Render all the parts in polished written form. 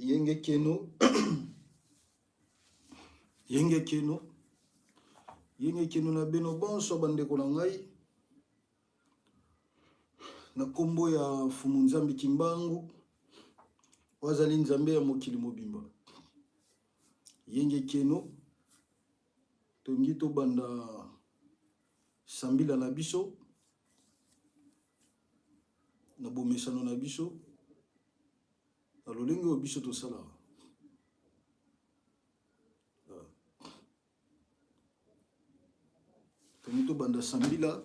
Yenge keno. Yenge keno. Yenge keno na bino bonso bandeko na ngai. Na kombo ya Mfumu Nzambi Kimbangu, oyo azali Nzambe ya mokili mobimba. Yenge keno. Tongi tobanda sambila na biso na bomesano na biso na lolenge oyo biso tosalaka. Tongi tobanda sambila.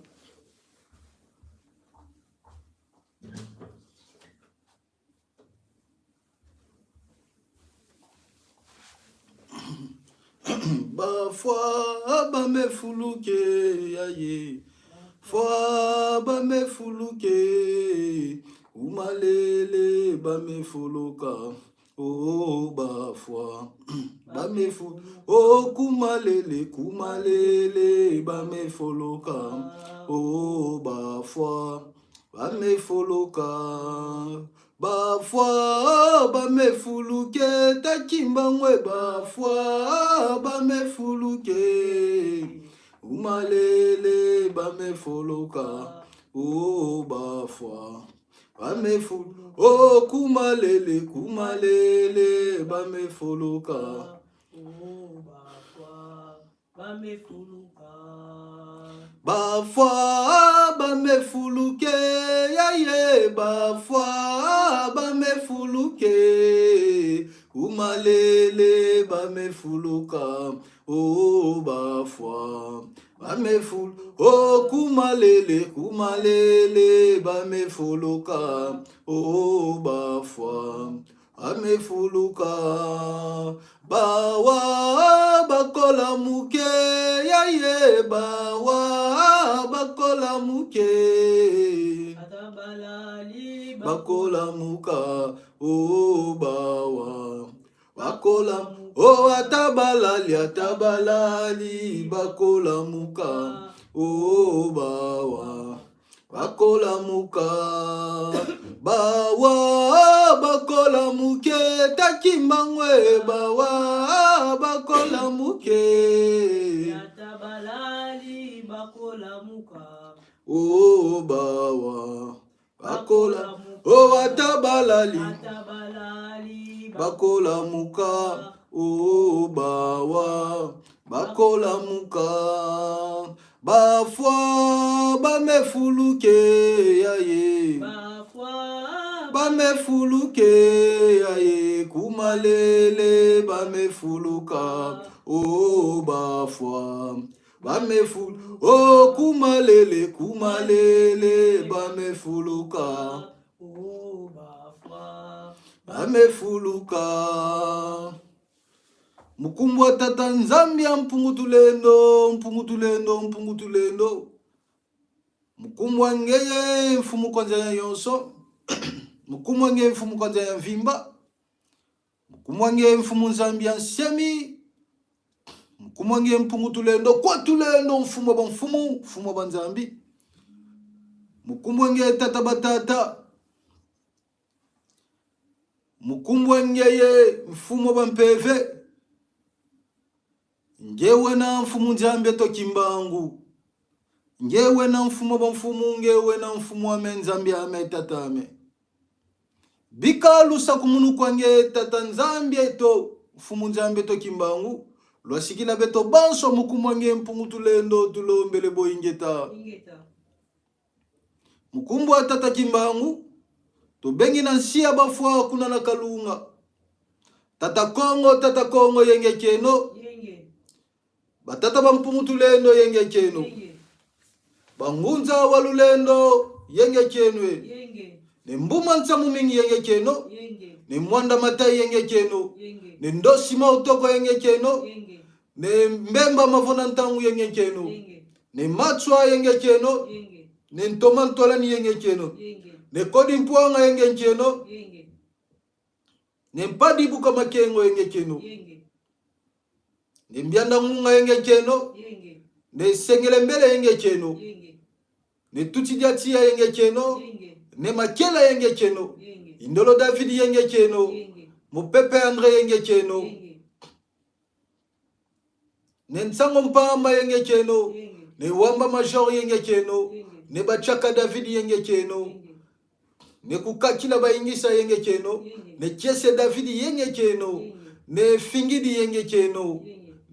Bafwa bamefuluke yaye fwa bamefuluke umalele bamefuluka oh bafwa bamefu oh kumalele kumalele bamefuluka oh bafwa bamefuluka Bafwa bamefuluke takimbangwe bafwa bamefuluke umalele bamefuluka o oh, bafwa bamefu o oh, kumalele kumalele bamefuluka oh, bafwa Bamefuluka. Bafwa bamefuluke yaye bafwa bamefuluke kumalele bamefuluka oh bafwa bamefulu oh kumalele kumalele bamefuluka oh bafwa Amefuluka bawa bakola muke yaye bawa bakola muke bakola muka o oh, bawa bakola o oh, ata balali ata balali bakola muka o oh, bawa Bakolamuka bawa bakolamuke takimbangwe bawa bakolamuke Ata balali bakolamuka oh bawa bakola oh ata balali ata balali bakolamuka oh bawa bakolamuka Bafwa bamefuluke yaye bamefuluke yaye kumalele bamefuluka oh bafwa bamefulu oh kumalele kumalele bamefuluka oh bafwa bamefuluka Mukumbwa tata nzambi ya mpungu tulendo mpungu tulendo mpungu tulendo mukumbwa ngeye mfumu kwanza ya yonso mukumbwa ngeye mfumu kwanza ya mvimba mukumbwa ngeye mfumu nzambi ya nsemi mukumbwa ngeye mpungu tulendo kwa tulendo mfumu wa bamfumu mfumu wa banzambi mukumbwa ngeye tata batata Mukumbwa ngeye mfumu wa bampeve ngewe na mfumu nzambe to kimbangu ngewe na mfumu wa bamfumu ngewe na mfumu ame nzambe ame tata ame bika lusaku munu kwange tata nzambe to mfumu nzambe to kimbangu lwasikila beto banso mukumbwa nge mpungu tulendo tulombele boingeta Ingeta. Mukumbwa tata Kimbangu tobengi na nsia bafwa kuna na Kalunga. Tata Kongo tata Kongo yenge keno. Yenge. Batata ba mpungu tulendo yenge keno. Yenge. Bangunza wa lulendo yenge kenwe. Yenge. Ne mbuma nsamu mingi yenge keno. Yenge. Ne mwanda matai yenge keno. Yenge. Ne ndosi mautoko yenge keno. Yenge. Ne mbemba mavona ntangu yenge keno. Yenge. Ne matswa yenge keno. Yenge. Ne ntoma ntwalani yenge keno. Yenge. Ne kodi mpwanga yenge keno. Yenge. Ne mpadi buka makengo yenge keno. Yenge. Ne mbianda ngunga yenge keno. Yenge. Ne sengele mbele yenge keno. Yenge. Ne tuti dia tia yenge keno. Yenge. Ne makela yenge keno. Yenge. Indolo David yenge keno. Yenge. Mopepe Andre yenge keno. Ne Nsango Mpamba yenge keno. Ne Wamba Major yenge keno. Ne Bachaka David yenge keno. Ne Kukakila Bayingisa yenge keno. Ne Kiese David yenge keno. Ne Fingidi yenge keno.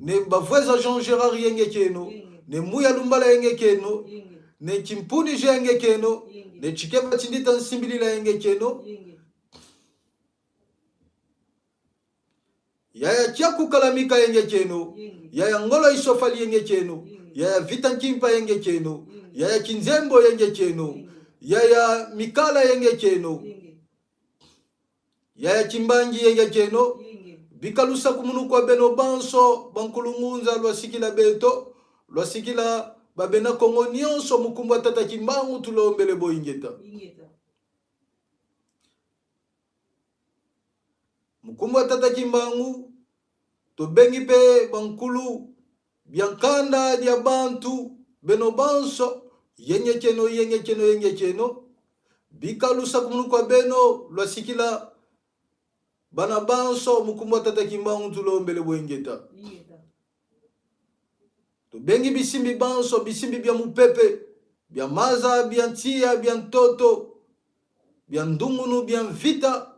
Ne Bavweza Jean Gerard yenge keno. Ne Muya Lumbala yenge keno. Ne Kimpuni yenge keno. Ne Chikeba Tindita Nsimbilila yenge keno. Yaya Kiakukalamika yenge keno. Yaya Ngolo Isofali yenge keno. Yaya Vita Nkimpa yenge keno. Yaya Kinzembo yenge keno. Yaya Mikala yenge keno. Yaya Kimbangi yenge keno. Bikalusa kumunu kwa beno banso bankulungunza lwasikila beto lwasikila babena Kongo nyonso mukumbwa tata Kimbangu tulombele boingeta. Mukumbwa tata Kimbangu tobengi pe bankulu bia nkanda dia bantu beno banso yenge keno yenge keno yenge keno bikalusa kumunu kwa beno lwasikila bana banso mukumbwa tata Kimbangu tulombele boingeta. Tobengi bisimbi banso, bisimbi bia mupepe, bia maza, bia ntia, bia ntoto, bia ndungunu, bia mvita,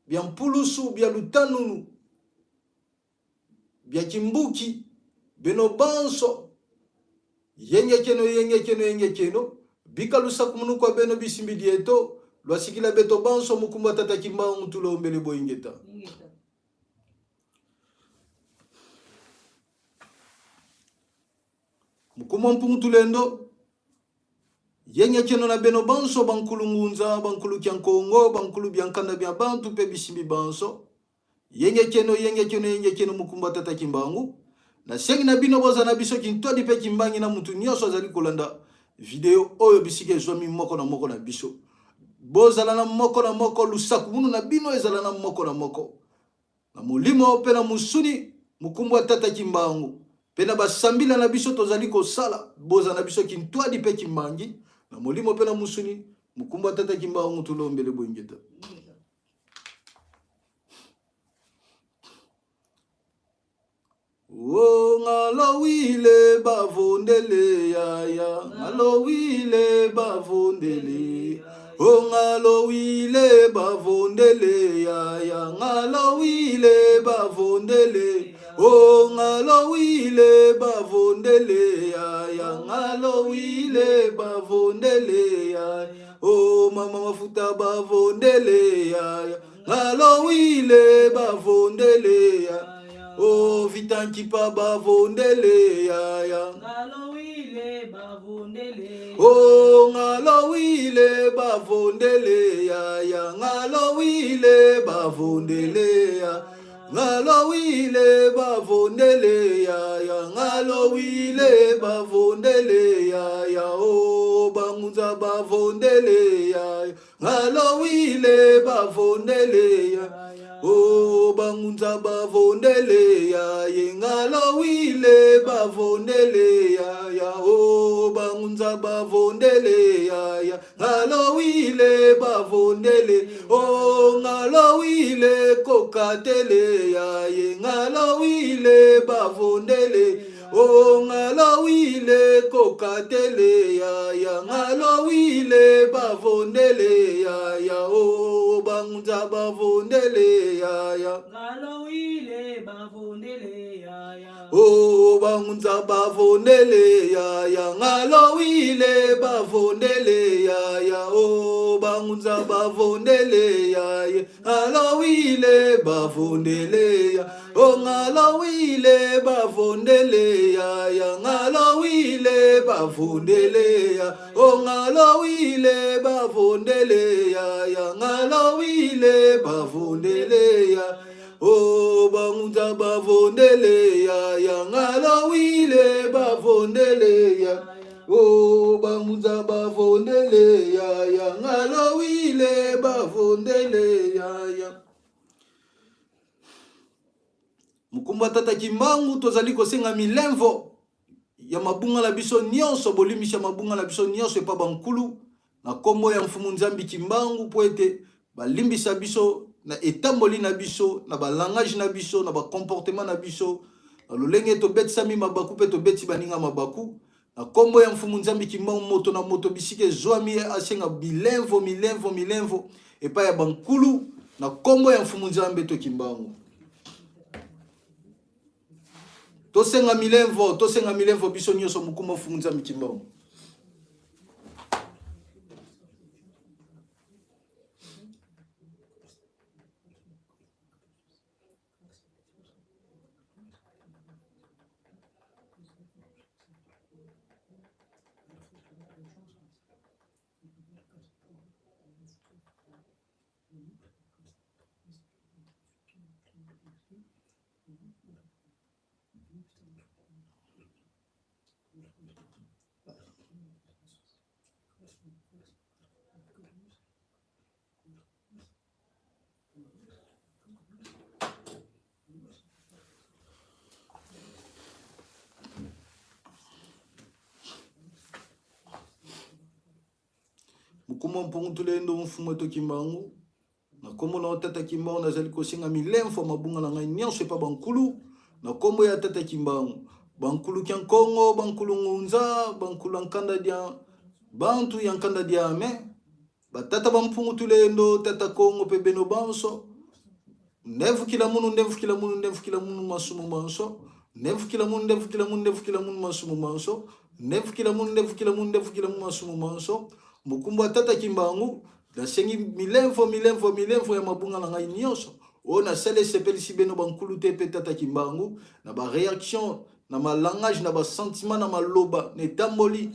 bia mpulusu, bia lutanunu, bia kimbuki, beno banso, yenge keno, yenge keno, yenge keno, bikalusa kumunu kwa beno bisimbi dieto, lwasikila beto banso mukumba tata Kimbangu tulombele boingeta. Mukuma mpungu tulendo yenge keno na beno banso bankulu ngunza bankulu kya nkongo bankulu bya nkanda bya bantu pe bisimbi banso yenge keno yenge keno yenge keno mukumba tata Kimbangu nasengi na bino boza na biso kintwadi pe kimbangi na mutu nyonso azali kolanda video oyo bisika ezwami moko na moko na biso bozala na moko na moko lusaku munu na bino ezala na moko na moko na molimo mpe na mosuni mokumbu ya tata Kimbangu mpe na basambila na biso tozali kosala boza na biso kintwadi mpe kimbangi na molimo mpe na mosuni mokumbu ya tata Kimbangu tulombele boingeta. O ngalowile bavondele yaya ngalowile bavondele o ngalowile bavondele yaya ngalowile bavondele o ngalowile bavondele yaya ngalowile bavondele yaya o mama mafuta bavondele yaya ngalowile bavondele yaya o vita nkipa bavondele yaya ngalowile bavondele o ngalowile bavondele yaya ngalowile bavondele ya ngalowile bavondele yaya ngalowile bavondele yaya o bangunza bavondele yaya ngalowile bavondele ya o bangunza bavondele ya ye ngalowile bavondele ya ya o bangunza bavondele ya ya ngalowile bavondele o ngalowile kokatele ya ye ngalowile bavondele o ngalowile kokatele ya ya ngalowile bavondele ya ya o bangunza bavondele ya ya ngalowile bavondele ya ya o bangunza bavondele ya ya ngalowile bavondele ya ya o bangunza bavondele ya ya ngalowile bavondele ya o ngalowile bavondele ya ya ngalowile bavondele ya o ngalowile bavondele ya ya ngalowile bavondele ya o bangunza bavondele ya ya ngalowile bavondele ya o bangunza bavondele ya ya ngalowile bavondele ya ya Mukumba tata Kimbangu tozali kosenga milemvo ya mabunga na biso nyonso, bolimbisi ya mabunga na biso nyonso epa bankulu na kombo ya Mfumu Nzambi Kimbangu, po ete balimbisa biso. na etamboli na biso, na ba langage na biso, na ba comportement na biso, na lolenge tobetisami mabaku mpe tobeti baninga mabaku. Na kombo ya Mfumu Nzambi Kimbangu, moto na moto bisika ezwami ye asenga bilemvo, milemvo, milemvo epai ya bankulu na kombo ya Mfumu Nzambe to Kimbangu. Tosenga milemvo, tosenga milemvo biso nyonso mokumba Mfumu Nzambi Kimbangu. Mokoma mpongo tulendo mfumu eto Kimbangu na kombo na yo tata Kimbangu nazali kosenga milemfo mabunga na ngai nyonso epa bankulu na kombo ya tata Kimbangu bankulu kya nkongo bankulu ngunza bankulu ya nkanda dia bantu ya nkanda dia me Batata ba mpungu tulendo, tata Kongo pe beno banso. Ndemfukila munu, ndemfukila munu, ndemfukila munu masumu manso. Ndemfukila munu, ndemfukila munu, ndemfukila munu masumu manso. Ndemfukila munu, ndemfukila munu, ndemfukila munu masumu manso. Mokumbu wa tata Kimbangu, nasengi milemfo, milemfo, milemfo ya mabunga na ngai nyonso. Oyo nasali esepelisi beno bankulu te pe tata Kimbangu, na ba reaction, na ma langage, na ba sentiment, na maloba, na etamboli.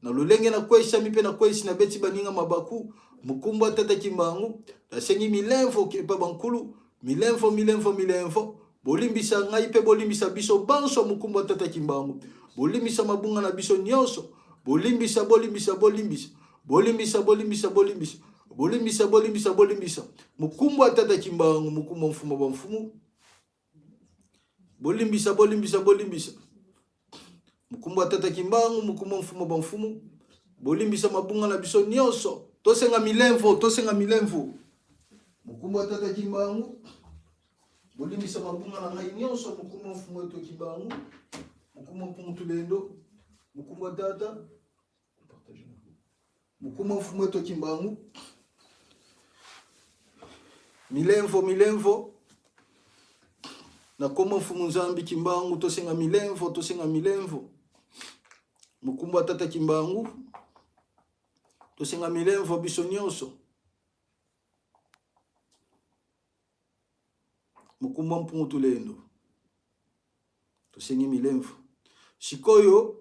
Na lolenge nakweyisami mpe nakweyisi nabeti baninga mabaku, mokumba tata Kimbangu, nasengi milemfo epa bankulu, milemfo, milemfo, milemfo, bolimbisa ngai mpe bolimbisa biso banso, mokumba tata Kimbangu, bolimbisa mabunga na biso nyonso, bolimbisa, bolimbisa, bolimbisa, bolimbisa, bolimbisa, bolimbisa, bolimbisa, bolimbisa, bolimbisa, mokumba tata Kimbangu, mokumba mfumu ba mfumu, Bolimbisa, bolimbisa, bolimbisa. Mukumbu tata Kimbangu, mukumbu mfumu ba mfumu. Bolimbisa mabunga na biso nyonso. Tosenga milemvo, tosenga milemvo. Mukumbu tata Kimbangu. Bolimbisa mabunga na ngai nyonso, mukumbu mfumu eto Kimbangu. Mukumbu mpungu tulendo. Mukumbu tata. Mukuma mfumu eto Kimbangu. Milemvo, milemvo. Na koma mfumu Nzambi Kimbangu, tosenga milemvo, tosenga milemvo. Mukumba tata Kimbangu. Tosenga milemvo biso nyonso. Mukumba mpungu tulendo. Tosengi milemvo. Sikoyo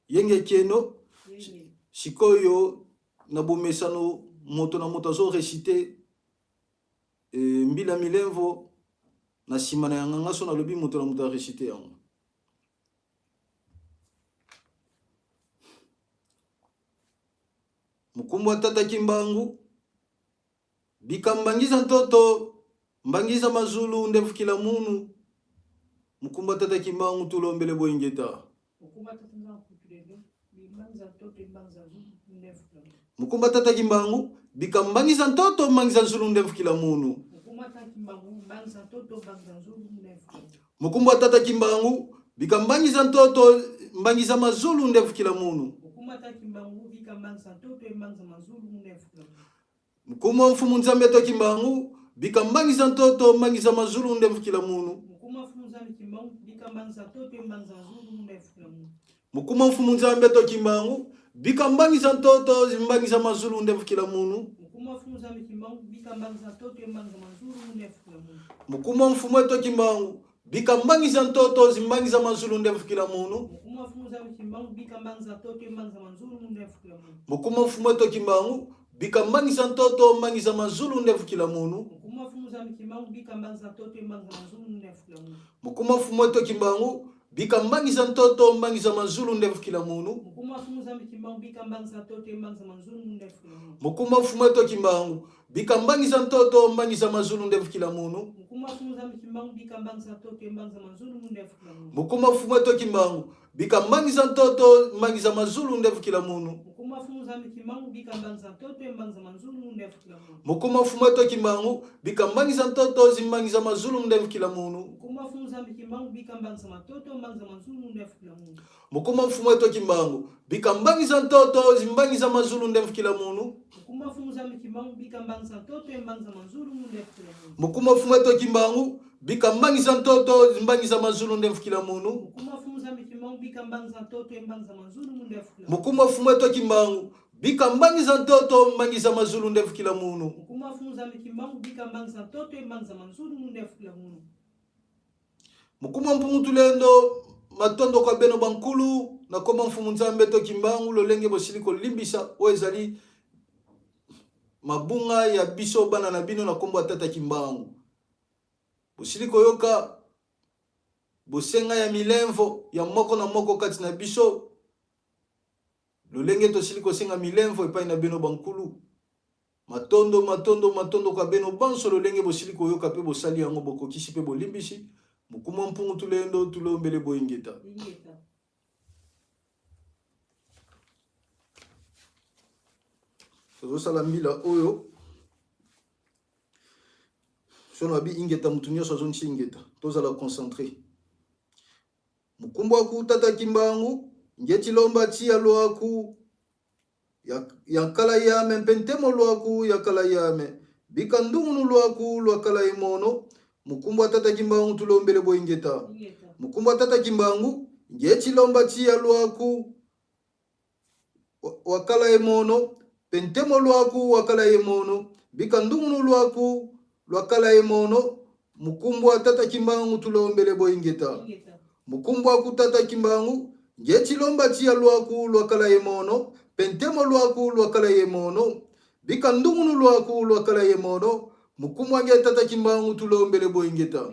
Yenge Kieno, sikoyo na bomesano moto na moto azo recite eh, mbila milemvo na nsima na yanga nga so nalobi moto na moto arecite yango. Mukumbwa tata Kimbangu bika mbangiza ntoto mbangiza mazulu ndevukila munu mukumba tata Kimbangu tulombele boingeta. Mukumba tata Kimbangu bika mbangiza ntoto mbangiza nzulu ndevukila munu. Mukumba tata Kimbangu bika mbangiza ntoto mbangiza mazulu ndevukila munu. Mukuma mfumu Nzambe to Kimbangu bika mbangisa ntoto mbangisa mazulu nde mfukila munu. Mukuma mfumu Nzambe to Kimbangu bika mbangisa ntoto mbangisa mazulu nde mfukila munu. Mukuma mfumu eto Kimbangu bika mbangisa ntoto zimbangisa mazulu nde mfukila munu. Mukuma mfumu eto Kimbangu bika mbangisa ntoto mbangisa mazulu nde mfukila munu. Mukuma mfumu eto Kimbangu bika mbangisa ntoto mbangisa mazulu nde mfukila munu. Mukuma mfumu eto Kimbangu bika mbangisa ntoto mbangisa mazulu nde mfukila munu. Mukuma mfumu eto Kimbangu bika mbangisa ntoto mbangisa mazulu nde mfukila munu. Nzambi Kimbangu bika mbangisa ntoto embangisa manzulu mundu afukila munu. Mukuma mfumu eto Kimbangu bika mbangisa ntoto zimbangisa mazulu mundu afukila munu. Mukuma mfumu Nzambi Kimbangu bika mbangisa matoto mbangisa manzulu mundu afukila munu. Mukuma mfumu eto Kimbangu bika mbangisa ntoto zimbangisa mazulu nde mfukila munu. Mukuma mfumu Nzambi Kimbangu bika mbangisa ntoto embangisa manzulu mundu afukila munu. Mukuma mfumu eto Kimbangu bika mbangisa ntoto zimbangisa mazulu nde mfukila munu. Mukuma mfumu Nzambi Kimbangu bika mbangisa ntoto embangisa manzulu mundu afukila munu. Mukuma mfumu eto Kimbangu bika mbangisa ntoto mbangisa mazulu nde mfukila munu. Mukuma mfumu Nzambi Kimbangu bika mbangisa ntoto embangisa manzulu mundu afukila munu. Mukuma mpungu tulendo matondo kwa beno bankulu na koma mfumu Nzambe to Kimbangu lolenge bosili kolimbisa oyo ezali mabunga ya biso bana na bino na kombo ya tata Kimbangu. Bosili koyoka bosenga ya milemvo ya moko na moko kati na biso lolenge tosili kosenga milemvo epai na bino bankulu. Matondo, matondo, matondo kwa beno banso lolenge bosili koyoka pe bosali yango bokokisi pe bolimbisi. Mukumwa mpungu tulendo tulombele boingeta. Ingeta. Tozosala mbila oyo sono abi ingeta mutu nyonso azongisi ingeta tozala concentre. Mukumbwa ku tata Kimbangu nge chilomba chia lwaku ya nkala yame mpe ntemo lwaku ya kala yame bika ndungunu lwaku lwa kala emono mukumbwa tata Kimbangu tulombele boingeta mukumbwa tata Kimbangu nge chilomba chia lwaku wa kala emono mpe ntemo lwaku wa kala emono bika ndungunu lwaku lwa kala emono mukumbwa tata Kimbangu tulombele boingeta mukumbwa ku tata Kimbangu nge chilomba chia lwaku lwa kala emono mpe ntemo lwaku lwa kala emono bika ndungunu lwaku lwa kala emono mukumbwa nge tata Kimbangu tulombele boingeta.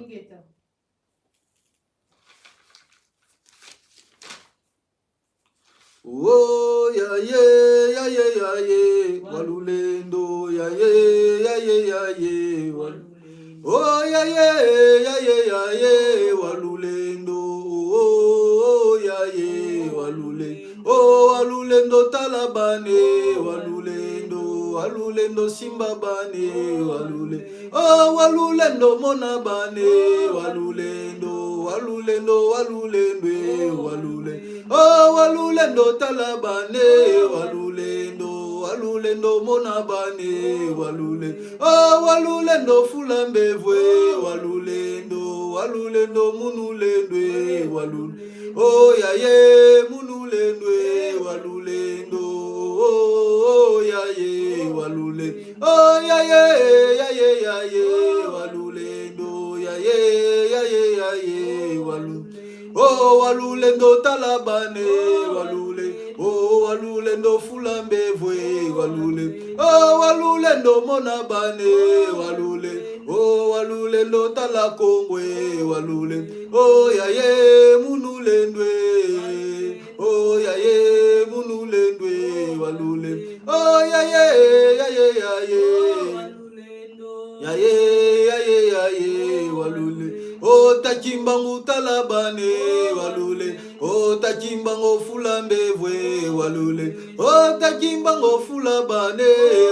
Oh ya ye ya ye ya ye walulendo ya ye ya ye ya ye walulendo. Oh ya ye ya ye ya ye walulendo. Oh ya ye walulendo. Oh walulendo talabane walulendo walulendo simba bane walule. Oh walulendo mona bane walulendo walulendo walulendo walule. Oh walulendo tala bane walulendo walulendo mona bane walule. Oh walulendo fula mbevwe walulendo walulendo munulendwe walule. Oh ya ye munulendwe walulendo. Oh ya ye walule. Oh ya ye ya ye ya ye walulendo ya ye ya ye ya ye walule. Oh walulendo talabane walule. Oh walulendo fulambevwe walule. Oh walulendo mona bane walule. Oh walulendo tala kongwe walule. Oh ya ye munulendwe. Oh ya ye munulendwe walule. Oh ya ye ya ye ya ye. Ya ye ya ye ya ye walule. Oh takimbangu talabane walule. Oh takimbango fulambevwe walule. Oh takimbango fulabane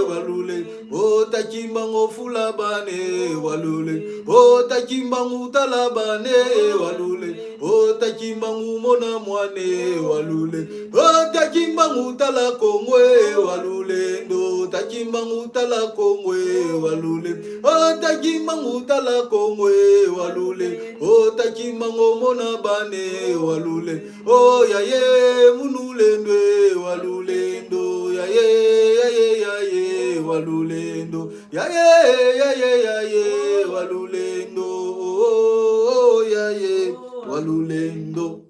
walule. Oh takimbango fulabane walule. Oh takimbangu talabane walule. Oh takimbangu mona mwane walule. Oh takimbangu tala kongwe walule. Ndo takimbangu tala kongwe walule. Oh takimbangu tala kongwe walule. Oh takimbango mona bane walule. Oh ya ye munulendwe walule. Ndo ya ye ya ye ya ye walule. Ndo ya ye ya ye ya ye walule. Ndo oh ya ye walulendo.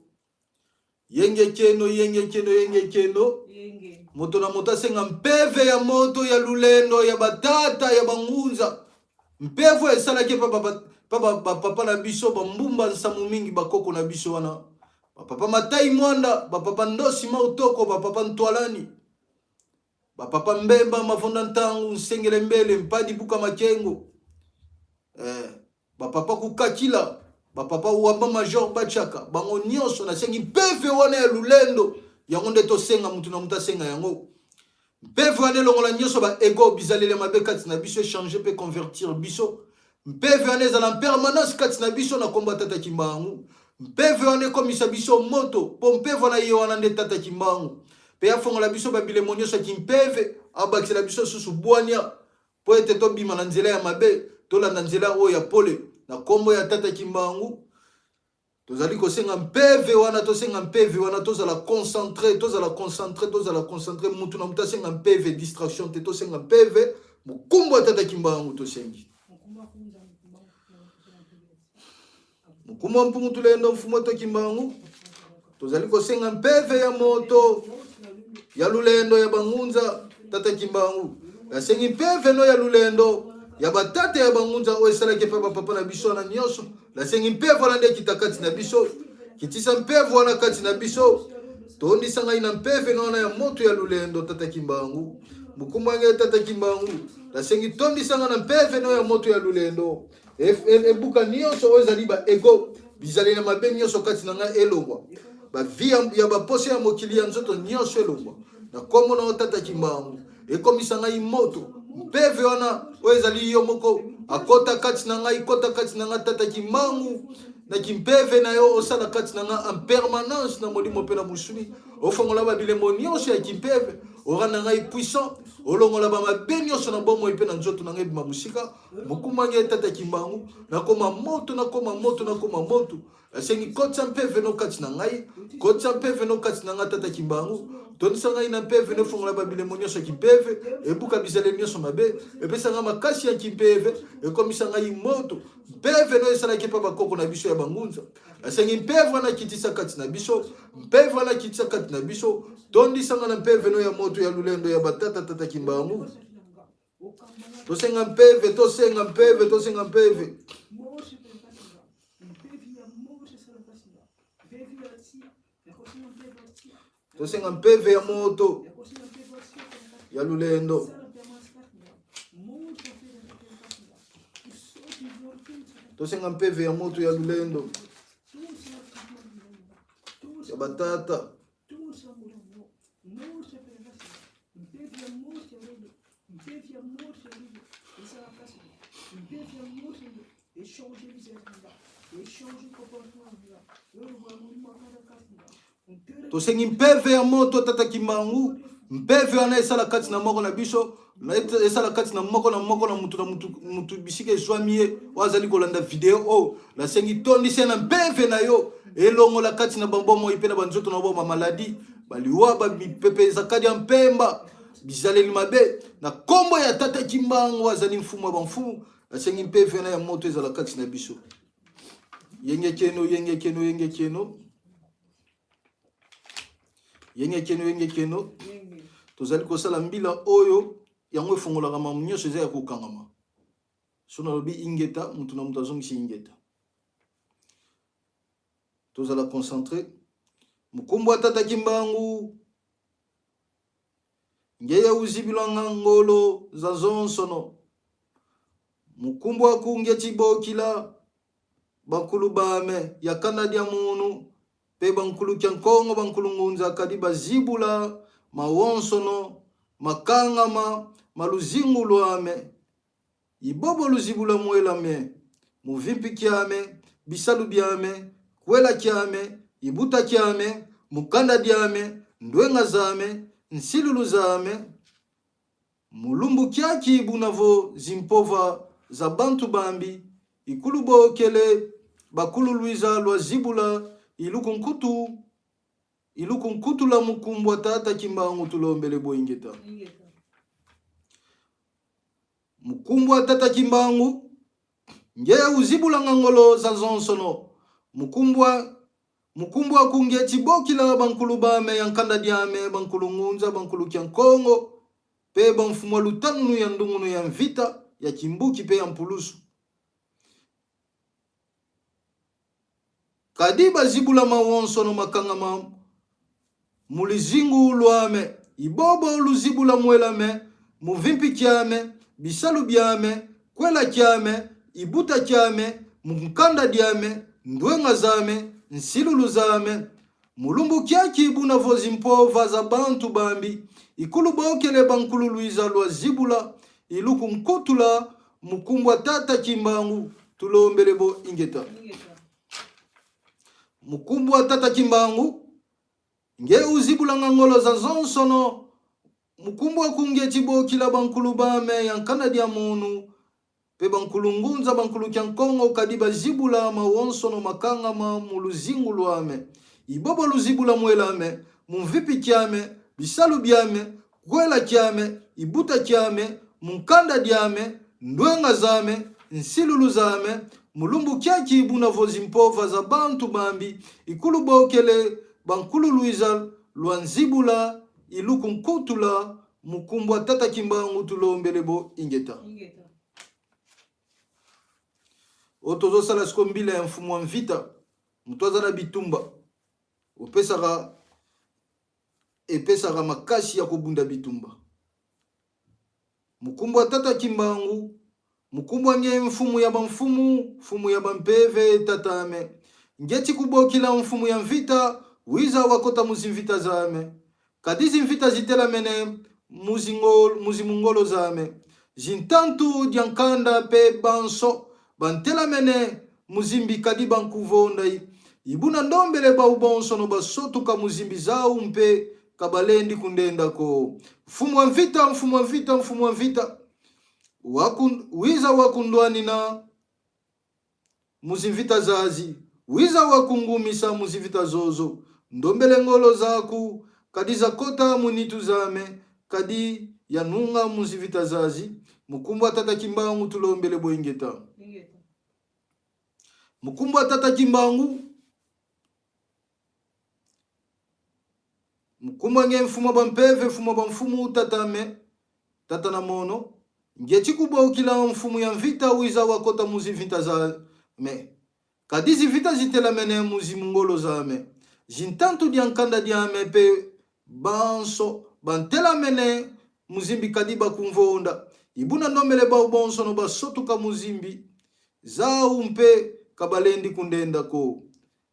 Yenge keno yenge keno yenge keno. Moto na moto asenga mpeve ya moto ya lulendo ya batata ya bangunza. Mpevo esalaki pa bapapa na biso bambumba nsamu mingi bakoko na biso wana. Bapapa Matai Mwanda, bapapa Ndosi Mautoko, bapapa Ntwalani, bapapa Mbemba Mavonda Ntangu, Nsengele Mbele, Mpadi Buka Makengo. Bapapa Kukakila, bapapa Wamba Major Bachaka, bango nyonso nasengi mpeve wana ya lulendo yango nde tosenga mutu na mutu asenga yango. Mpeve wana elongola nyonso ba ego, bizaleli ya mabe kati na biso, echange mpe convertir biso. Mpeve wana ezala en permanence kati na biso na kombo ya Tata Kimbangu. Mpeve wana ekomisa biso moto, mpo mpeve wana ye wana nde Tata Kimbangu. Mpe afongola biso ba bilemo nyonso ya kimpeve, abakisela biso susu bwania mpo ete tobima na nzela ya mabe, tolanda nzela oyo ya pole na kombo ya Tata Kimbangu. Tozali kosenga mpeve wana, tosenga mpeve wana, tozala concentre, tozala concentre, tozala concentre. Mutu na mutu asenga mpeve, distraction te, tosenga mpeve. Mokumbu ya Tata Kimbangu tosengi. Mokumbu wa Mpungu Tulendo, Mfumu to Kimbangu, tozali kosenga mpeve ya moto ya lulendo ya bangunza Tata Kimbangu. Nasengi mpeve no ya lulendo ya batata ya bangunza oyo esalaki epai bapapa na biso wana nyonso. Nasengi mpevo wana nde ekita kati na biso, kitisa mpevo wana kati na biso, tondisa ngai na mpeve wana ya moto ya lulendo Tata Kimbangu. Mokumba ngai Tata Kimbangu, nasengi tondisa ngai na mpeve no ya moto ya lulendo, ebuka nyonso oyo ezali ba ego, bizaleli ya mabe nyonso kati na ngai elongwa, ba vie ya baposa ya mokili ya nzoto nyonso elongwa na kombo na yo Tata Kimbangu. Ekomisa ngai moto mpeve wana oyo ezali yo moko akota kati na ngai, kota kati na ngai Tata Kimbangu, na kimpeve na yo osala kati na ngai en permanence na molimo mpe na mosuni, ofongola babilembo nyonso ya kimpeve, oranda ngai puissant, olongola bamabe nyonso na bomoi mpe na nzoto na ngai ebima mosika. Mokumba ngai Tata Kimbangu, nakoma moto, nakoma moto, nakoma moto. Nasengi kotisa mpeve no kati na ngai, kotisa mpeve no kati na ngai Tata Kimbangu, tondisa ngai na mpeve no, efongola babilembo nyonso ya kimpeve, ebuka bizaleli nyonso mabe, epesa ngai makasi ya kimpeve, ekomisa ngai moto. Mpeve no esalaki epa bakoko na biso ya bangunza. Nasengi mpeve wana kitisa kati na biso, mpeve wana kitisa kati na biso, tondisa ngai na mpeve no ya moto ya lulendo ya batata Tata Kimbangu. Tosenga mpeve, tosenga mpeve, tosenga mpeve. Tosenga mpeve ya moto ya lulendo. Tosenga mpeve ya moto ya lulendo ya batata. Tosengi mpeve ya moto Tata Kimbangu, mpeve wana esala kati na moko na biso, esala kati na moko na moko na mutu na mutu, mutu bisika ezwami ye oyo azali kolanda video oyo. Nasengi tondisa na mpeve na yo elongola kati na bambomoi mpe na banzoto na bo bamaladi, baliwa, bamipepe ezakadi ya mpemba, bizaleli mabe na kombo ya Tata Kimbangu azali mfumu ya bamfumu. Nasengi mpeve na ya moto ezala kati na biso. Yenge keno, yenge keno, yenge keno, yenge keno, yenge keno. Tozali kosala mbila oyo yango efongolaka mamu nyonso eza ya kokangama. So nalobi ingeta, mutu na mutu azongisi ingeta. Tozala concentre. Mukumbu Tata Kimbangu ngeya uzibilwanga ngolo za zonsono mukumbu akunge tshibokila bakulu bame ya kanda dia munu pe bankulu kya nkongo bankulu ngunza kadi bazibula mawonsono makangama maluzingu lwame ibobo luzibula muelame muvimpi kyame bisalu byame kuela kyame ibuta kyame mukanda dyame ndwenga zame nsilulu zame mulumbu kyaki bunavo zimpova za bantu bambi ikulu bokele bakulu luiza lwa zibula iluku nkutu iluku nkutu la mukumbwa Tata Kimbangu tulombele boingeta. Mukumbwa Tata Kimbangu nge uzibulanga ngolo za zonsono mukumbwa mukumbwa kunge tshibokila bankulu bame ya nkanda diame bankulu ngunza bankulu kya nkongo pe bamfumwa lutanunu ya ndungunu ya mvita ya kimbuki pe ya mpulusu Kadi bazibulama wonso no makangama mu lizingu luame, ibobo luzibula muelame muvimpi kiame, bisalu biame, kuela kiame, ibuta kiame, munkanda diame, nduenga zame, nsilulu zame, mulumbu kiaki bunavozi mpova za bantu bambi, Ikulu bokele bankulu luiza lua zibula iluku nkutula mukumbwa tata Kimbangu tulombele bo ingeta. Mukumbwa tata Kimbangu nge uzibulanga ngolo za zonsono mukumbwa kunge tibokila bankulu bame ya nkana dia munu Pe bankulungunza bankulukia nkongo kadi bazibula mawonsono makangama mu luzingu luame, ibobo luzibula muelame, mu mvipi kiame, bisalu biame, kuela kiame, ibuta kiame, mu nkanda diame, nduenga zame, nsilulu zame, mulumbu kiaki buna vozi mpova za bantu bambi, ikulu bokele bankululuiza lua nzibula iluku nkutula Mukumbwa tata Kimbangu tulombele bo ingeta. Ingeta. Oyo tozosala siko mbila ya mfumu wa mvita, moto aza na bitumba, opesaka epesaka makasi ya kobunda bitumba. Mukumbwa tata Kimbangu, mukumbwa nge mfumu ya bamfumu, mfumu ya bampeve tatame. Ngeti kubokila mfumu ya mvita, wiza wakota muzimvita zame. Kadi zimvita zitelamene muzimungolo zame. Zintantu dia nkanda pe banso bantelamene muzimbi kadi bankuvondai. Ibuna ndombele bau bonso no basotuka muzimbi zau mpe kabalendi kundendako. Mfumu wa mvita, mfumu wa mvita, mfumu wa mvita. Waku, wiza wakundwanina muzimvita zazi, wiza wakungumisa muzimvita zozo. Ndombele ngolo zaku kadi zakota munitu zame kadi yanunga muzimvita zazi. Mukumbwa tata Kimbangu tulombele boingeta. Ingeta. Mukumbwa tata Kimbangu Mukumbwa nge mfumu ba mpeve mfumu ba mfumu tata me tata na mono nge chikubaukila mfumu ya mvita wiza wakota muzi vita za me kadi zivita zitelamene muzi mungolo za me zintantu dia nkanda dia me pe banso bantelamene muzimbi kadi bakumvonda ibuna ndombele bau bonso no basotuka muzimbi zau mpe kabalendi kundenda ko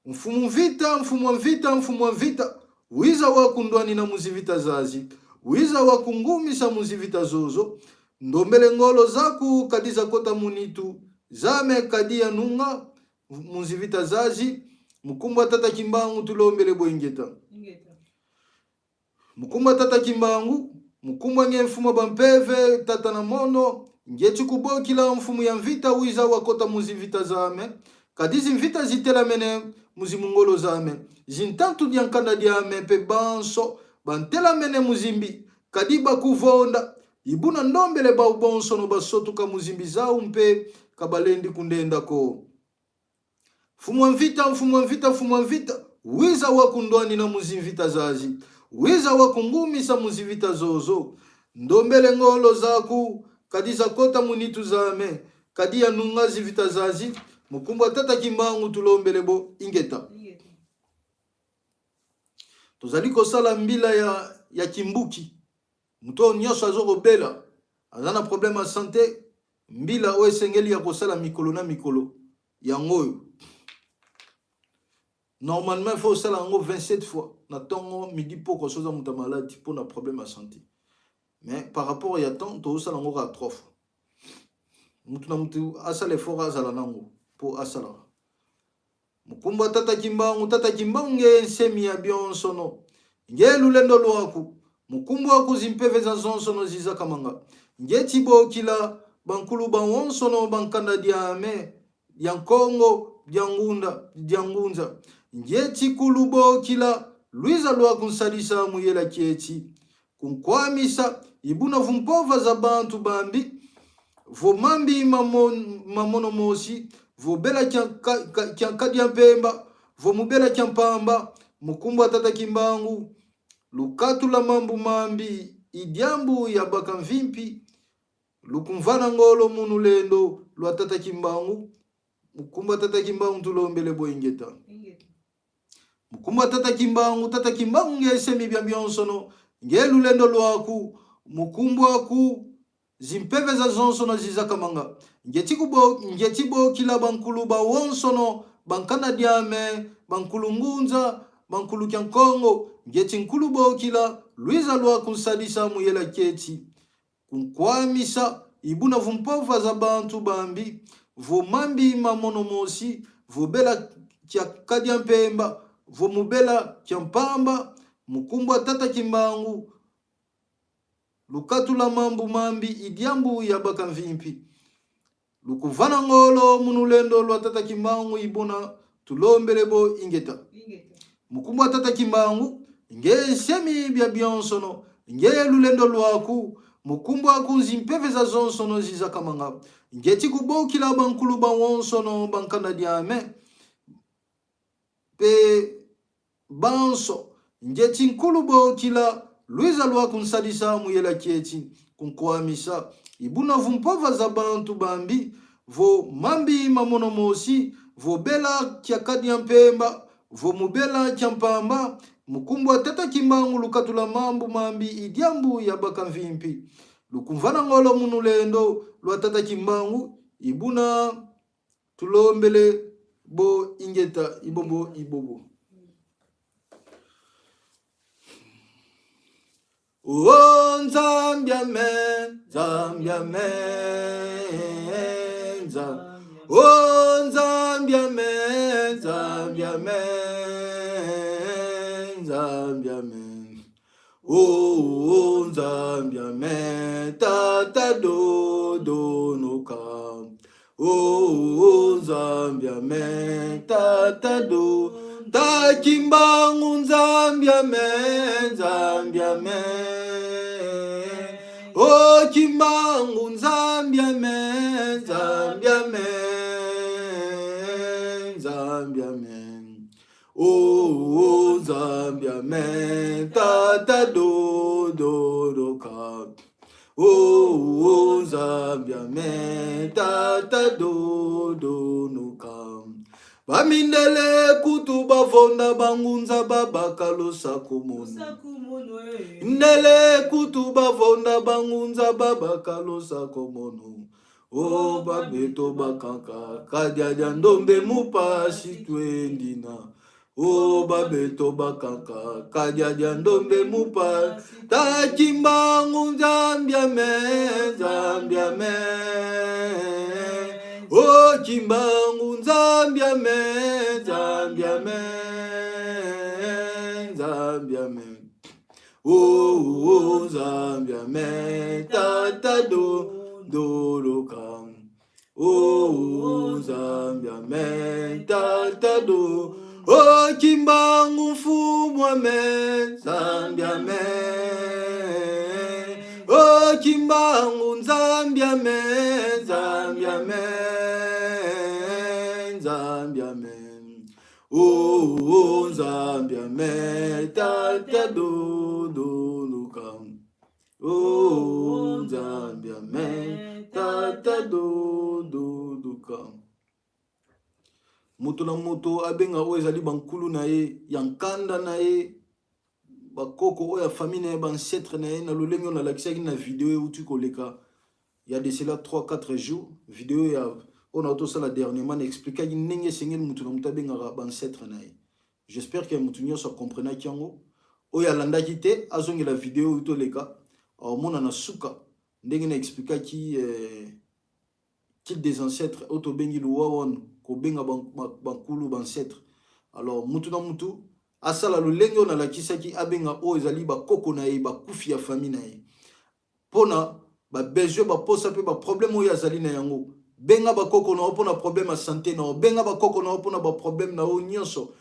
Mfumu mvita, mfumu wa mvita, mfumu wa mvita, wiza wa kundwanina muzivita zazi, wiza wa kungumisa muzivita zozo, ndombele ngolo zaku kadi zakota munitu, zame kadi ya nunga muzivita zazi, mukumbwa tata Kimbangu tulombele boingeta. Ingeta. Mukumba tata Kimbangu, mukumbwa nge mfumu ba mpeve tata na mono, nge tshikubokila mfumu ya mvita wiza wakota muzi mvita zame, kadi zi mvita zitelamene muzi mungolo zame, zintantu dia nkanda diame pe banso bantelamene muzimbi, kadi bakuvonda, ibuna ndombele bau bonso no basotuka muzimbi zau mpe kabalendi kundenda ko. Mfumu wa mvita, mfumu wa mvita, mfumu wa mvita, wiza wa kundwani na muzimvita zazi, wiza wa kungumisa muzivita zozo, ndombele ngolo zaku, kadi zakota munitu zame, kadi ya nunga zivita zazi, mukumbwa tata Kimbangu tulombele bo ingeta. Ingeta. Tozali kosala mbila ya, ya kimbuki. Moto oyo nyonso azo kobela, aza na problème ya sante, mbila oyo esengeli ya kosala mikolo na mikolo yango oyo. Normalement, il faut osala yango 27 fois na tongo, midi, pokwa soki oza moto ya maladi mpo na problème ya sante. Mais par rapport ya temps, tozosala yango kaka 3 fois. Mutu na mutu asala effort azala nango mpo asalaka. Mukumba tata Kimbangu, tata Kimbangu nge nsemi ya bionsono nge lulendo luaku mukumbu aku zimpeve za zonsono zizakamanga nge tibokila bankulu ba wonsono bankanda diame dia nkongo dia ngunda dia ngunza nge tshikulu bokila luiza luaku nsalisa muyela kietshi kunkuamisa ibuna vumpova za bantu bambi vomambi mamono mosi vobela kya nkadia mpemba vomubela kya mpamba mukumbwa tata Kimbangu lukatula mambu mambi idiambu ya baka mvimpi lukumvana ngolo munu lendo lwa tata Kimbangu mukumbwa tata Kimbangu tulombele boingeta. Mukumba tata Kimbangu, tata Kimbangu nge esemi bia bionsono nge lulendo luaku mukumbwa ku zimpeve za zonsono zizakamanga nge tikubo nge tibokila bankulu ba wonsono bankana diame bankulu ngunza bankulu kya nkongo nge tinkulu bokila. Luiza lwa kunsalisa muyela kieti kunkwamisa ibuna vumpova za bantu bambi vomambi mamonomosi vobela kya kadia mpemba vomubela kya mpamba mukumbwa tata Kimbangu lukatula mambu mambi idiambu ya bakamvimpi lukuvana ngolo munulendo lwa tata Kimbangu ibona tulombele bo ingeta mukumbwa tata Kimbangu nge nsemi bya bionsono nge lulendo lwaku mukumbwa kunzi mpeve za zonsono zizakamanga ngeti kubokila bankulu ba wonsono bankanda diame pe banso ngeti nkulu bokila luiza lwa kunsalisa muyela kieti kunkwamisa ibuna vumpova za bantu bambi vo mambi mamonomosi vobela kyakadia mpemba vomubela kya mpamba mukumbwa tata Kimbangu lukatula mambu mambi idiambu ya bakamvimpi lukumvana ngolo munulendo lwa tata Kimbangu ibuna tulombele bo ingeta ibombo ibobo. Oh Nzambia me, Nzambia me, Nzambia. Oh Nzambia me, Nzambia me, Nzambia me. Oh Nzambia me, tata do do noka. Oh Nzambia me, tata do. Ta Kimbangu Nzambia me, Nzambia me. Oh Kimbangu Nzambia me, Nzambia me, Nzambia me. Oh Nzambia me, tata do do do ka. Oh Nzambia me, tata do do no ka. Bamindele kutu bavonda bangunza babaka losako mono. Ndele kutu bavonda bangunza babaka losako mono. O babeto bakanka kadiadia ndombe mupasi twendina. O babeto bakanka kadiadia ndombe mupa takimbangu Nzambia me Nzambia me. O Kimbangu Nzambia me Nzambia me Nzambia me. Oh, Nzambia me tata do doloka. Oh, Nzambia me tata do. Oh, Kimbangu mfumu me Nzambia me. Oh, Kimbangu Nzambia me Nzambia me Nzambia me. Oh, Nzambia me tata do do luka. Oh, Nzambia me tata do do duka. Moto na moto abenga oyo ezali bankulu na ye ya nkanda na ye bakoko oyo ya famille na ye baancetre na ye na lolenge oyo nalakisaki na video euti koleka ya de cela 3 4 jours video ya oyo na tosala dernièrement na explikaki ndenge esengeli moto na moto abengaka baancetre na ye. J'espère que moto nyonso akomprenaki yango. Oyo alandaki te azongela video oyo toleka aomona na suka ndenge na explikaki culte des ancêtres oyo tobengi luwawan, kobenga bankulu baancetre. Alors mutu na mutu asala lolenge oyo nalakisaki, abenga oyo ezali bakoko na ye, bakufi ya famille na ye, mpona babesoin, baposa mpe baproblème oyo azali na yango. Benga bakoko na yo mpona problème ya santé na yo, benga bakoko na yo mpona baproblème na yo nyonso,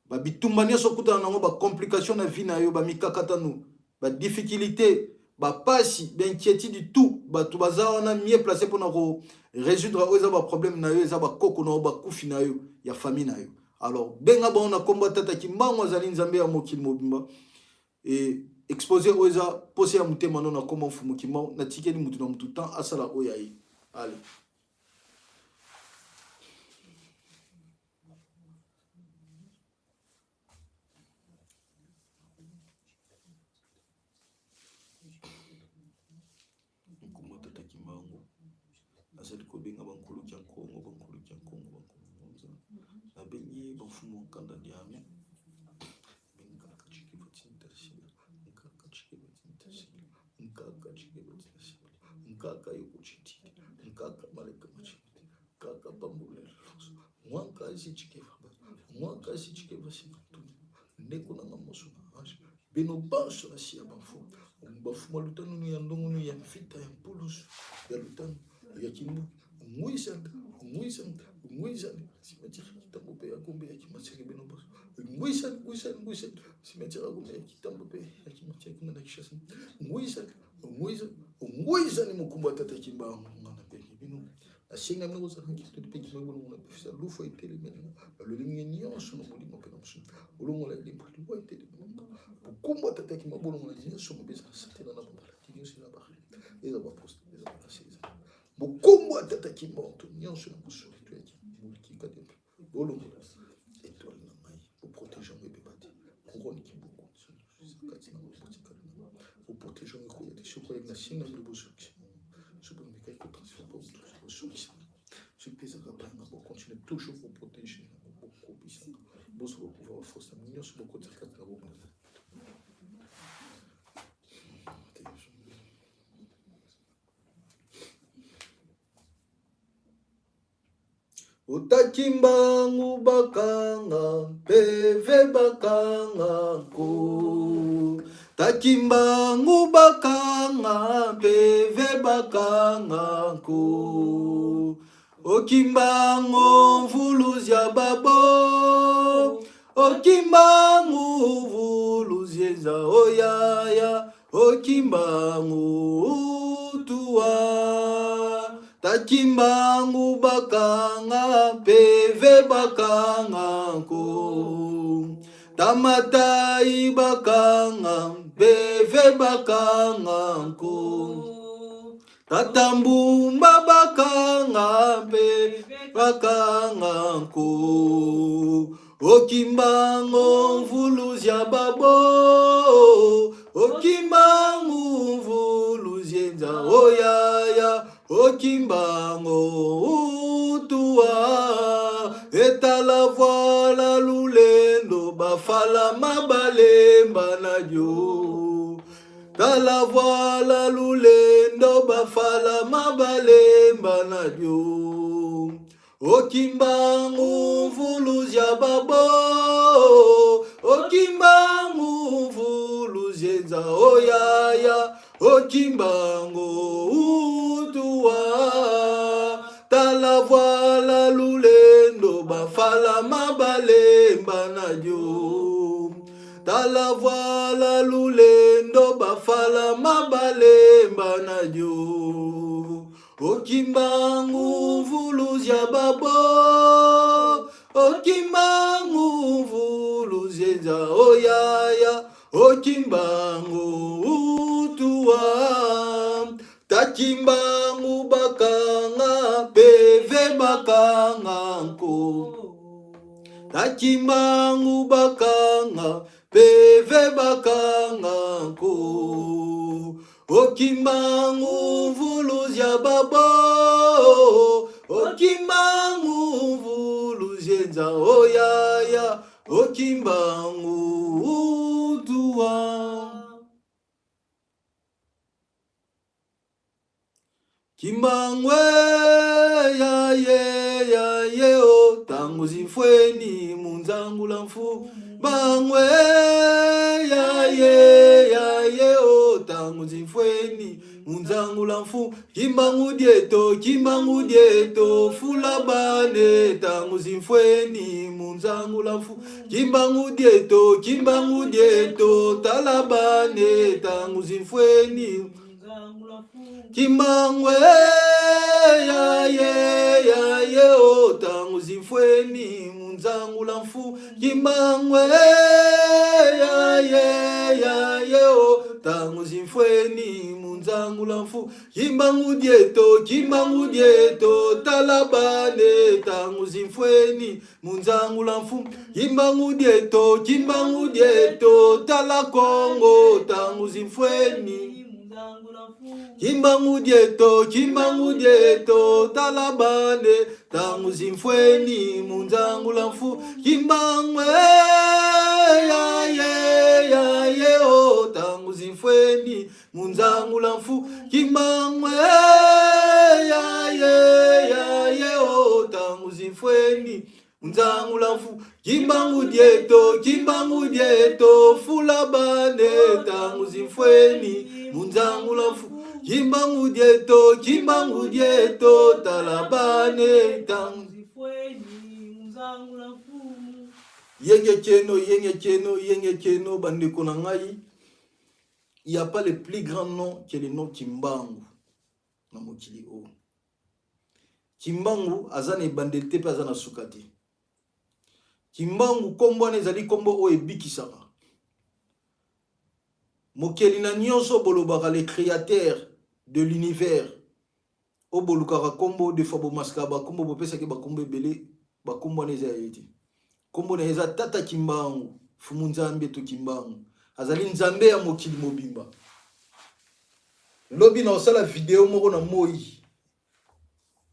babitumba nyonso okutana nango, bacomplication na vie na yo, bamikakatano, badifficulté, bapasi, bainquiétude, tout. Bato baza wana mieux placé mpona korésoudre oyo eza baproblème na yo, eza bakoko na yo, bakufi na yo ya famille na yo. Alors benga bango na nkombo ya tata Kimbangu, azali Nzambe ya mokili mobimba. E exposé oyo eza posa ya motema no na nkombo Mfumu Kimbangu. Natikeli mutu na mutu temps asala oyo ya ye. Allez. Nkombo tata Kimbangu azali kobenga bankulu ya Nkongo, bankulu ya Nkongo, bankulu nza nabengi bamfumu nkanda diame. Nkaka Nkaka yokuchititi Nkaka maleka machimiti Nkaka pambulela Mwankazi chikeva Mwankazi chikeva sinatuni Ndeko nanga moso na ange Bino banso na siya banfu Bafuma lutanu ya ndongonu ya mfita ya mpulusu ya lutanu ya kimbu ngwisa ngwisa ngwisa cimetière kitambo mpe ya kombe ya kimatiere bino banso ngwisa ngwisa ngwisa cimetière ya kombe ya kitambo mpe ya kimatiere kuna na Kinshasa ngwisa ngwisa ngwisa ni mokumba tata kimbangu nga nabengi bino nasenga bino kozala nkito mpe kimbangu bolongo na bifisa lufu etelemeli nga balolenge nyonso na molimo mpe na mosusu bolongola elembo liwa etelemeli nga mokumba tata kimbangu bolongola nyonso mabe eza na satana na bamaladi nyonso eza ba eza baposte eza bakasi eza mokumba tata kimbangu to nyonso na mosolo to ya kimoliki kadi bolongola etoile na ngai boprotege yango ebeba te couronne kibuku kati na botikali na boprotege yango ekoya te soki oyaki na singa bino bozongisa soki bomekaki kotransfere bozongisa soki mpe ezaka banga bocontinue toujours koprotege yango bokobisa bozwa bapouvoir baforce na nyonso bokotisa kati na bomoi. Otaki mbangu bakanga mpeve bakanga nko taki mbangu bakanga mpeve bakanga nko okimbango mvuluzi ya babo okimbangu mvuluzi eza oyaya Okimbangu tuwa takimbangu bakanga peve bakanga ko tamatai bakanga peve bakanga ko tata mbumba bakanga mpe bakanga nko Okimbango mvuluzi ya babo Okimbangu mvuluzi enza oyaya Okimbango utua Etala voila lulendo bafala mabalemba na yo Tala voila lulendo bafala mabalemba na yo Okimbangu mvuluzi ya babo Okimbangu mvuluzi enza oyaya Okimbangu utua Tala voila lulendo bafala mabalemba na dio Tala voila lulendo bafala mabalemba na dio Okimbangu mvuluzi ya babo Okimbangu mvuluzi enza oyaya Okimbangu utua Takimbangu bakanga peve bakanga nko Takimbangu bakanga peve bakanga nko Okimbangu mvuluzi ya babo Okimbangu mvuluzi enza oyaya Okimbangu utua Kimbangwe ya ye ya ye o tangu zimfweni munzangula mfu bangwe ya ye ya ye o tangu zimfweni munzangula mfu kimbangu dieto kimbangu dieto fula bane tangu zimfweni munzangula mfu kimbangu dieto kimbangu dieto tala bane tangu zimfweni Kimangwe ya ye ya ye o tangu zimfweni munzangula mfu Kimangwe ya ye ya ye o tangu zimfweni munzangula mfu Kimbangu dieto kimbangu dieto talabane tangu zimfweni munzangula mfu Kimbangu dieto kimbangu dieto tala Kongo tangu zimfweni. Kimbangu dieto, kimbangu dieto, talabane, tangu zimfweni, munzangu la mfu, kimbangu eh, ya ye ya ye oh, tangu zimfweni, munzangu la mfu, kimbangu eh, ya ye ya ye oh, tangu zimfweni, munzangu la mfu, kimbangu dieto, kimbangu dieto, fula bane, tangu zimfweni, munzangu la mfu, kimbangu dieto, kimbangu dieto, talabane, tangu Zifweni munzangu la mfumu. Yenge keno, yenge keno, yenge keno, bandeko na ngai. Il n'y a pas le plus grand nom que le nom Kimbangu na mokili oyo. Kimbangu aza na ebandeli te mpe aza na suka te. Kimbangu nkombo wana ezali nkombo oyo ebikisaka. Mokeli na nyonso bolobaka le créateur de l'univers. Oyo bolukaka nkombo des fois bomaskaka bakombo bopesaki bakombo ebele bakombo wana eza ya ye te. Nkombo na ye eza Tata Kimbangu, Fumu Nzambe to Kimbangu. Azali Nzambe ya mokili mobimba. Lobi na osala video moko na moi.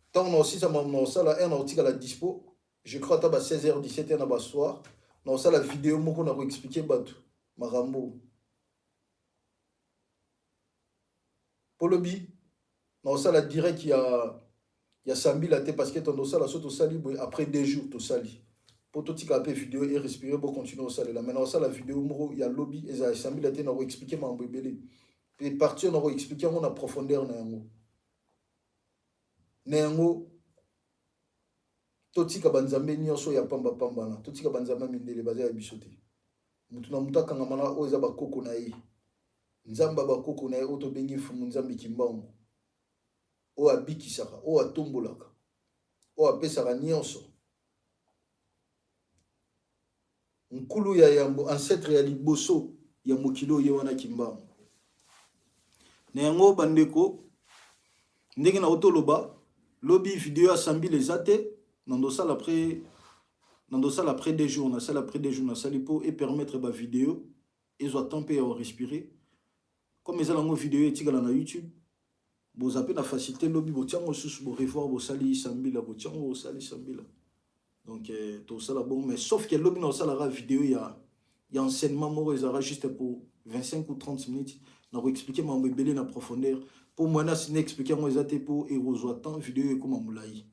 Ntango na osisa makambo na osala heure na otikala dispo, je crois ata ba 16h 17h na ba soir, na osala video moko na ko expliquer bato makambo. Po lobi na osala direct ya ya sambila te parce que tondo osala so tosali boye après 2 jours tosali po totika pe video e respirer bo continuer osalela mais na osala video moko ya lobi eza ya sambila te na ko expliquer makambo ebele pe partir na ko expliquer yango na profondeur na yango na yango totika banzambe nyonso ya pamba pamba na totika banzambe ya mindele baza ya biso te mutu na mutu akangama na oyo eza bakoko na ye nzambe ya bakoko na ye oyo tobengi mfumu nzambe kimbangu oyo abikisaka oyo atombolaka oyo apesaka nyonso nkulu ya yambo ancêtre ya liboso ya mokili oyo ye wana kimbangu na yango bandeko ndenge na otoloba lobi video ya sambile eza te na ndosala après na ndosala après 2 jours nasala après 2 jours nasali mpo epermettre ba video ezwa temps mpe ya korespirer comme eza nango video etikala na youtube boza mpe na facilité lobi botiango lisusu borevoir bosali sambila botiango bosali sambila donc eh, tosala bongo mais sauf que lobi na osalaka video ya ya enseignement moko ezalaka juste pour 25 ou 30 minutes na koexplike makambo ebele na profondeur mpo mwana asi na explike yango eza te mpo ekozwa temps video ekoma molai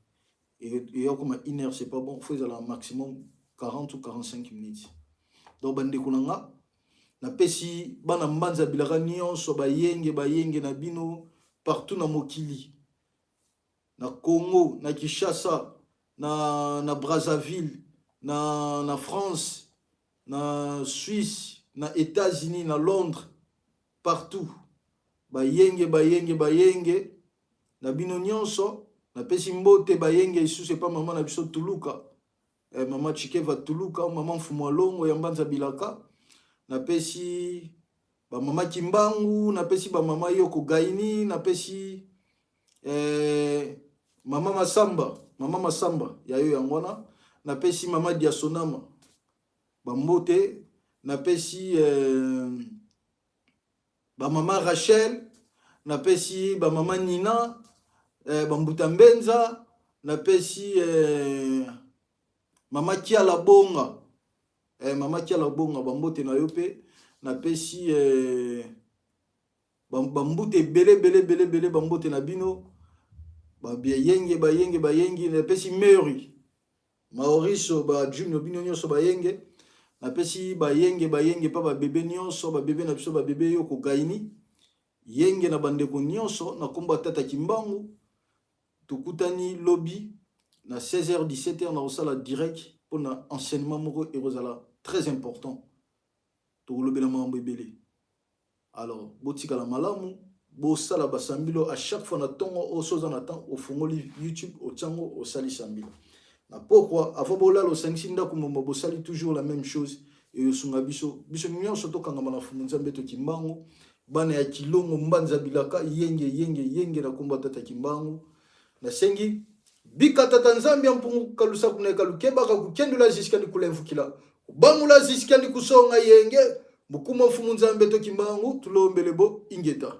eya koma une heure c'est pas bon faut ezala maximum 40 ou 45 minutes donc bandeko na nga napesi bana mbanza bilaka nyonso bayenge bayenge na bino partout na mokili na Congo na Kinshasa na, na Brazzaville na, na France na Suisse na États-Unis na Londres partout bayenge bayenge bayenge na bino nyonso napesi mbote bayenge lisusu epa mama na biso Tuluka eh, mama Chikeva Tuluka mama Mfumu Alongo ya Mbanza Bilaka napesi bamama Kimbangu napesi bamama Yoko Gaini napesi eh, mama Masamba mama Masamba ya yo yango wana napesi mama Diasonama bambote napesi eh, bamama Rachel napesi bamama Nina eh, bambuta Mbenza napesi eh, mama Kiala Bonga eh, mama Kiala Bonga bambote na yo mpe napesi eh, bambote ebele ebele ebele ebele bambote na bino bayenge bayenge bayengi napesi Mary Mauricio ba Junior bino nyonso bayenge napesi bayenge bayenge pa babebe nyonso babebe na biso babebe yo kogaini yenge na bandeko nyonso na kombo ya tata Kimbangu tokutani lobi na 16h 17h na kosala direct mpona enseignement moko ekozala très important tokolobela makambo ebele alors botikala malamu bosala basambilo à chaque fois na ntongo oyo so oza na temps ofungoli youtube otiango osali sambilo na pokwa avant bolala osangisi ndako momba bosali toujours la même chose eyosunga biso biso nyonso tokangama na fumu nzambe to kimbangu bana ya kilongo mbanza bilaka yenge yenge yenge na kombo ya tata kimbangu nasengi bika tata nzambi ya mpungu kalusa kuna kalukebaka kukendula ziska ndikulemvukila kubangula ziska ndikusonga yenge mukuma mfumu nzambe to kimbangu tulombele bo ingeta.